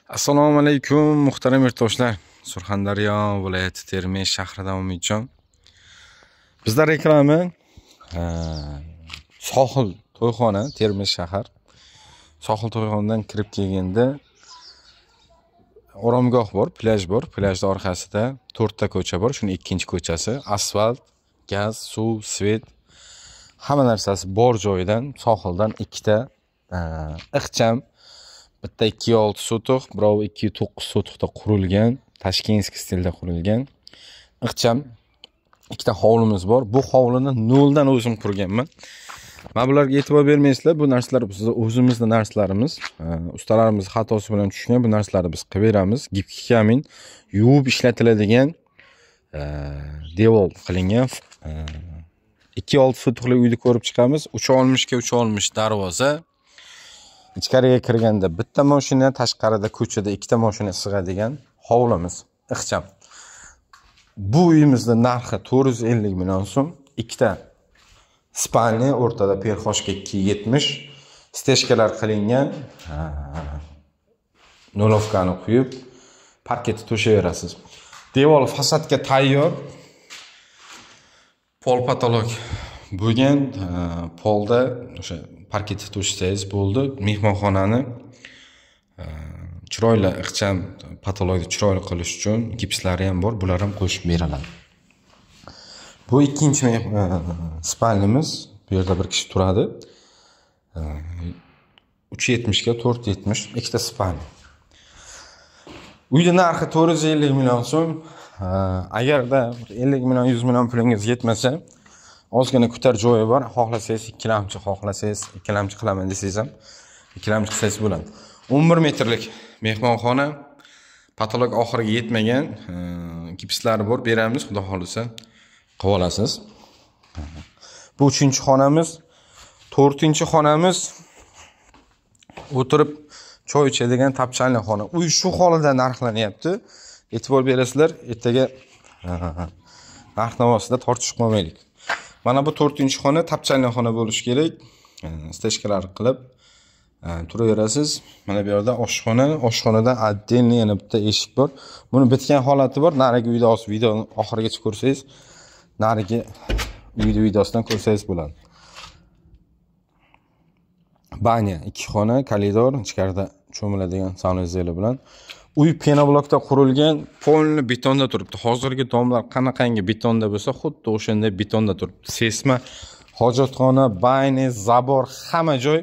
Assalomu alaykum muhtaram yurtdoshlar. Surxondaryo viloyati Termiz shahridan Umidjon. Bizlar reklama Sohil to'yxona, Termiz shahar. Sohil to'yxonadan kirib kelganda oromgoh bor, plyaj bor. Plyajning orqasida 4 ta ko'cha bor. Shuning ikkinchi ko'chasi asfalt, gaz, suv, svet hamma narsasi bor joyidan, sohildan ikkita ixcham, bitta 2.6 sotix, birov 2.9 sotixda qurilgan, Toshkentskiy stilda qurilgan ixcham ikkita hovlimiz bor. Bu hovlini noldan o'zim qurganman. Mana bularga e'tibor bermaysizlar, bu narsalar bizning o'zimizning narsalarimiz. Ustalarimiz xatosi bilan tushgan bu narsalarni biz qilib beramiz. Gipki kamin yuvib ishlatiladigan devor qilingan. 2.6 sotixli uyni ko'rib chiqamiz. 3.60 ga 3.60 darvoza. Ichkariga kirganda bitta mashina, tashqarida ko'chada ikkita mashina sig'adigan hovlimiz, ixcham. Bu uyimizning narxi 450 million so'm. Ikkita spalni, o'rtada perxoshka 2.70, steshkalar qilingan, nolovkani quyib, parketni to'shayverasiz. Devor fasadga tayyor. Pol patolog bo'lgan, polda o'sha parketni to'shasangiz bo'ldi. Mehmonxonani chiroyli ixcham patologni chiroyli qilish uchun gipslari ham bor, bular ham qo'shib beriladi. Bu ikkinchi spalnimiz. Bu yerda bir kishi turadi. 3.70 ga 4.70 ikkita spalni. Uyning narxi 450 million so'm. Agarda 50 million, 100 million pulingiz yetmasa, ozgina kutar joyi bor. Xohlasangiz ikkilamchi, xohlasangiz ikkilamchi qilaman desangiz ham ikkilamchi qilsangiz bo'ladi. 11 metrlik mehmonxona, patolog oxiriga yetmagan, gipslari bor, beramiz, xudo xolisa qilib olasiz. Bu 3-xonamiz. 4-xonamiz o'tirib choy ichadigan tapchanli xona. Uy shu holida narxlanyapti. E'tibor berasizlar, ertaga narx-navosida tortishib qolmaylik. Mana bu 4-xona tapchanli xona bo'lishi kerak. Steshkalar qilib turaverasiz. Mana bu yerda oshxona, oshxonada отдельный yana bitta eshik bor. Buni bitgan holati bor. Narigi uyda hozir videoni oxirigacha ko'rsangiz, narigi uyni videosidan ko'rsangiz bo'ladi. Banya, 2 xona, koridor, ichkarida cho'miladigan sanuzeli bilan. Uy penoblokda qurilgan, polni betonda turibdi. Hozirgi domlar qanaqangi betonda bo'lsa, xuddi o'shanday betonda turibdi. Sesma, hojatxona, banya, zabor, hamma joy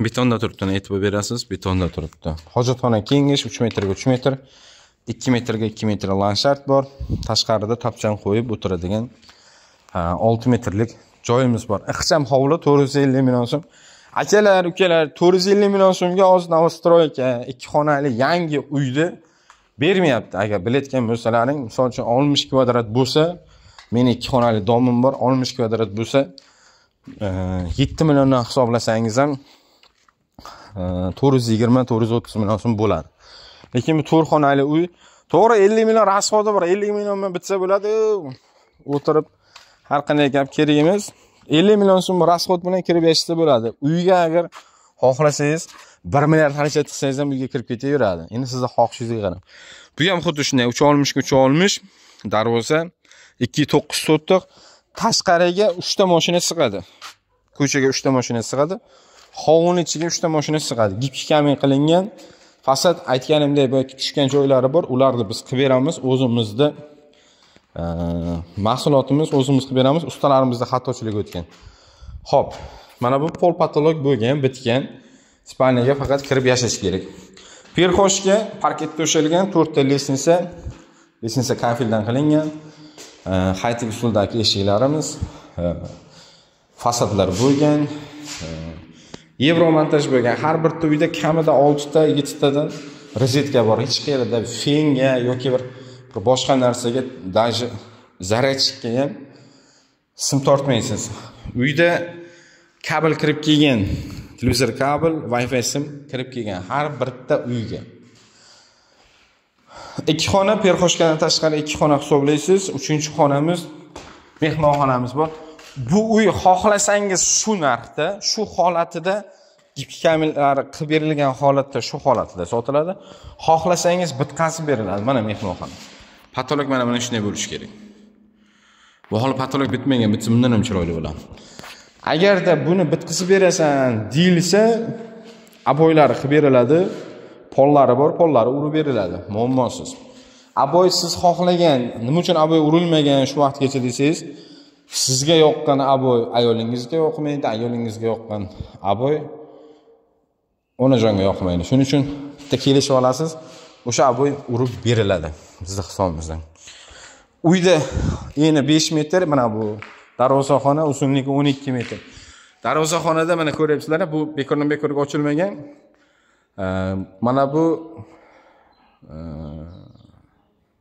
betonda turibdi. E'tibor berasiz, betonda turibdi. Hojatxona kengish 3 metrga 3 metr, 2 metrga 2 metr landshaft bor. Tashqarida tapchan qo'yib o'tiradigan 6 metrlik joyimiz bor. Ixcham hovli 450 million so'm. Akalar, ukalar, 450 million so'mga hozir novostroyka 2 xonali yangi uyni bermayapti. Agar bilayotgan bo'lsalaring, misol uchun 60 kvadrat bo'lsa, meni 2 xonali domim bor, 60 kvadrat bo'lsa, 7 milliondan hisoblasangiz ham 420-430 million so'm bo'ladi. Lekin bu 4 xonali uy, to'g'ri 50 million rasxodi bor, 50 million bilan bitsa bo'ladi. O'tirib har qanday gap kerak emas. 50 million so'm rasxod bilan kirib yashasa bo'ladi. Uyga agar xohlasangiz 1 milliard xarajat qilsangiz ham uyga kirib ketaveradi. Endi sizni xohishingizga qarab. Bu ham xuddi shunday 3.60 ga 3.60 darvoza, 2.9 sotix, tashqariga 3 ta mashina sig'adi. Ko'chaga 3 ta mashina sig'adi. Hovlining ichiga 3 ta mashina sig'adi. Gipki kamin qilingan. Fasad aytganimdek boyagi tushgan joylari bor, ularni biz qilib beramiz. O'zimizda mahsulotimiz o'zimiz qilib beramiz. Ustalarimizda xatochilik o'tgan. Xo'p, mana bu pol patolog bo'lgan, bitgan. Spalniyaga faqat kirib yashash kerak. Perxoshga parket to'shalgan, 4 ta lestnitsa, lestnitsa kafeldan qilingan. Haytik usuldagi eshiklarimiz, fasadlar bo'lgan. Yevro montaj bo'lgan. Har bir uyda kamida 6 ta, 7 tadan rozetka bor. Hech qayerda fenga yoki bir boshqa narsaga, даже zaryadchikka ham sim tortmaysiz. Uyda kabel kirib kelgan, televizor kabel, Wi-Fi sim kirib kelgan har bitta uyga. 2 xona, perxoshkadan tashqari 2 xona hisoblaysiz. 3-xonamiz mehmonxonamiz bor. Bu uy xohlasangiz shu narxda, shu holatida Gipki kamillari qilib berilgan holatda shu holatida sotiladi. Xohlasangiz bitqasi beriladi. Mana mehmonxona. Patolog mana shunday bo'lishi kerak. Bu hali patolog bitmagan, bitsa bundan ham chiroyli bo'ladi. Agarda buni bitqizib berasan deyilsa, aboylari qilib beriladi, pollari bor, pollari urib beriladi, muammosiz. Aboy siz xohlagan, nima uchun aboy urilmagan shu vaqtgacha desangiz, sizga yoqqan aboy ayolingizga yoqmaydi, ayolingizga yoqqan aboy onajonga yoqmaydi. Shuning uchun bitta kelishib olasiz, o'sha aboy urib beriladi bizning hisobimizdan. Uyda eni 5 metr, mana bu darvozaxona uzunligi 12 metr. Darvozaxonada mana ko'ryapsizlar, bu bekordan bekorga ochilmagan. Mana bu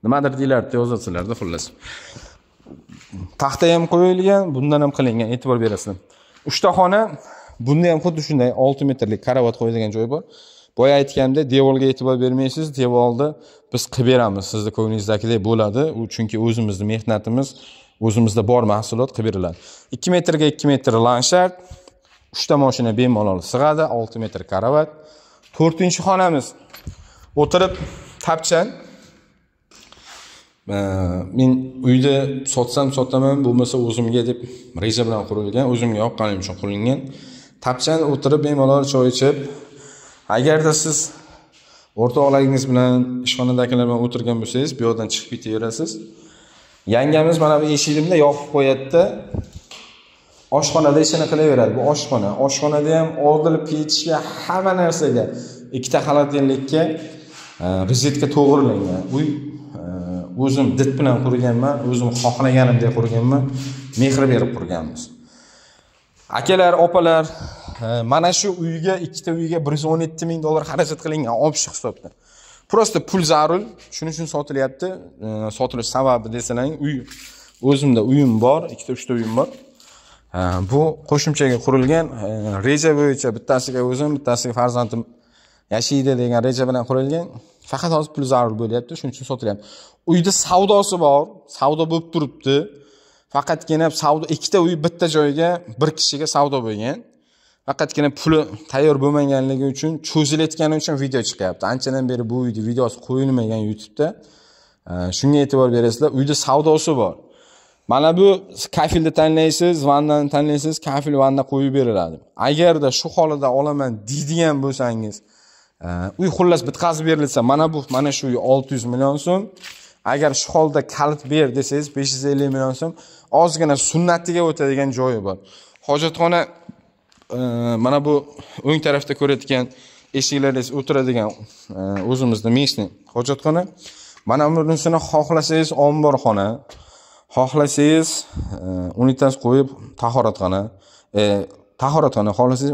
nimadir deyiladi, yozasizlarda xullas. Taxta ham qo'yilgan, bundan ham qilingan, e'tibor berasizlar. 3 ta xona, bunda ham xuddi shunday 6 metrlik karavot qo'yadigan joy bor. Boya aytganimdek, devorga e'tibor bermaysiz, devorni biz qilib beramiz, sizni ko'nglingizdagidek bo'ladi. U chunki o'zimizning mehnatimiz, o'zimizda bor mahsulot qilib beriladi. 2 metrga 2 metr lanshaft, 3 ta mashina bemalol sig'adi, 6 metr karavot. 4-xonamiz o'tirib tapchan. Men uyda sotsam sotaman, bo'lmasa o'zimga deb reja bilan qurilgan, o'zimga yoqqanim uchun qurilgan. Tapchan o'tirib bemalol choy ichib, agarda siz o'rtoqlaringiz bilan, ishxonadagilar bilan o'tirgan bo'lsangiz, bu yoqdan chiqib ketaverasiz. Yangamiz mana bu eshigimda yopib qo'yadi-da, oshxonada ishini qilaveradi. Bu oshxona. Oshxonada ham odil pechka, hamma narsaga, ikkita xolodilnikka rozetka to'g'rilangan. Uy o'zim did bilan qurganman, o'zim xohlaganimdek qurganman, mehr berib qurganmiz. Akalar, opalar, mana shu uyga, ikkita uyga 117 ming dollar xarajat qilingan общий hisobda. Prosta pul zarur, shuning uchun sotilyapti. Sotilish sababi desalang, uy o'zimda uyim bor, ikkita uchta uyim bor. Bu qo'shimchaga qurilgan reja bo'yicha bittasiga o'zim, bittasiga farzandim yashaydi degan reja bilan qurilgan. Faqat hozir pul zarur bo'lyapti, shuning uchun sotilyapti. Uyda savdosi bor, savdo bo'lib turibdi. Faqatgina savdo ikkita uy bitta joyga bir kishiga savdo bo'lgan. Faqatgina puli tayyor bo'lmaganligi uchun, cho'zilayotgani uchun video chiqyapti. Anchadan beri bu uyda videosi qo'yilmagan YouTube'da. Shunga e'tibor berasizlar, uyda savdosi bor. Mana bu kafilni tanlaysiz, vannani tanlaysiz, kafil vanna qo'yib beriladi. Agarda shu holida olaman deydigan bo'lsangiz, uy xullas bitqazib berilsa, mana bu, mana shu uy 600 million so'm. Agar shu holda kalit ber desangiz 550 million so'm. Ozgina sunnatiga o'tadigan joyi bor. Hojatxona mana bu o'ng tarafda ko'rayotgan eshiklarda o'tiradigan o'zimizni meshni hojatxona. Mana bunisini xohlasangiz omborxona, xohlasangiz unitaz qo'yib tahoratxona, tahoratxona, xohlasangiz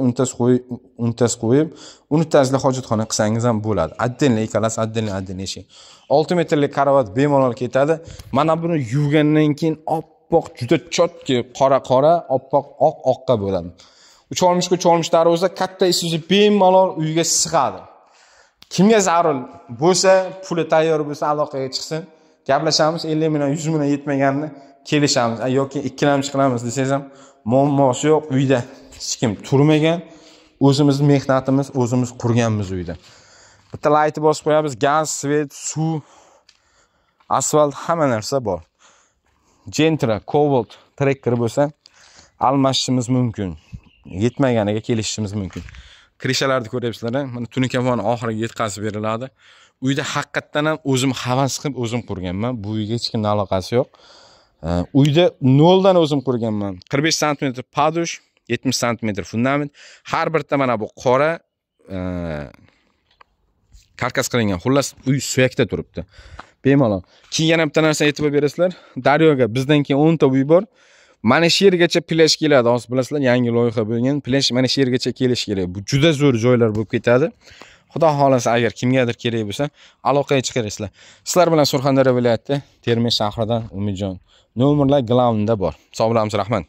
unitaz qo'yib, unitazli hojatxona qilsangiz ham bo'ladi. Отдельно ikkalasi, отдельно eshik. 6 metrlik karavot bemalol ketadi. Mana buni yuvgandan keyin oppoq, juda chotki, qora-qora, oppoq, oq-oqqa bo'ladi. 360 ga 360 darvoza, katta Isuzu bemalol uyga sig'adi. Kimga zarur bo'lsa, puli tayyor bo'lsa aloqaga chiqsin. Gaplashamiz, 50 million, 100 million yetmaganini kelishamiz yoki ikkilamchi qilamiz desangiz ham muammosi yo'q. Uyda hech kim turmagan, o'zimiz mehnatimiz, o'zimiz qurganmiz uyda. Bitta laytni bosib qo'yamiz, gaz, svet, suv, asfalt, hamma narsa bor. Gentra, Cobalt, Tracker bo'lsa almashishimiz mumkin. Yetmaganiga kelishishimiz mumkin. Krishalarni ko'ryapsizlar, mana tunukamon oxiriga yetkazib beriladi. Uyda haqiqatan ham o'zim havas qilib o'zim qurganman. Bu uyga hech kimning aloqasi yo'q. Uyda noldan o'zim qurganman. 45 sm padush, 70 sm fundament. Har birta mana bu qora karkas qilingan. Xullas, uy suyakda turibdi. Bemalol. Keyin yana bitta narsa e'tibor berasizlar. Daryoga bizdan keyin 10 ta uy bor. Mana shu yergacha plyaj keladi. Hozir bilasizlar, yangi loyiha bo'lgan. Plyaj mana shu yergacha kelish kerak. Bu juda zo'r joylar bo'lib ketadi. Xudo xolasa agar kimgadir kerak bo'lsa, aloqaga chiqarasizlar. Sizlar bilan Surxondaryo viloyati Termiz shahridan Umidjon. Nomerlar glavnda bor. Sog' bo'lamiz, rahmat.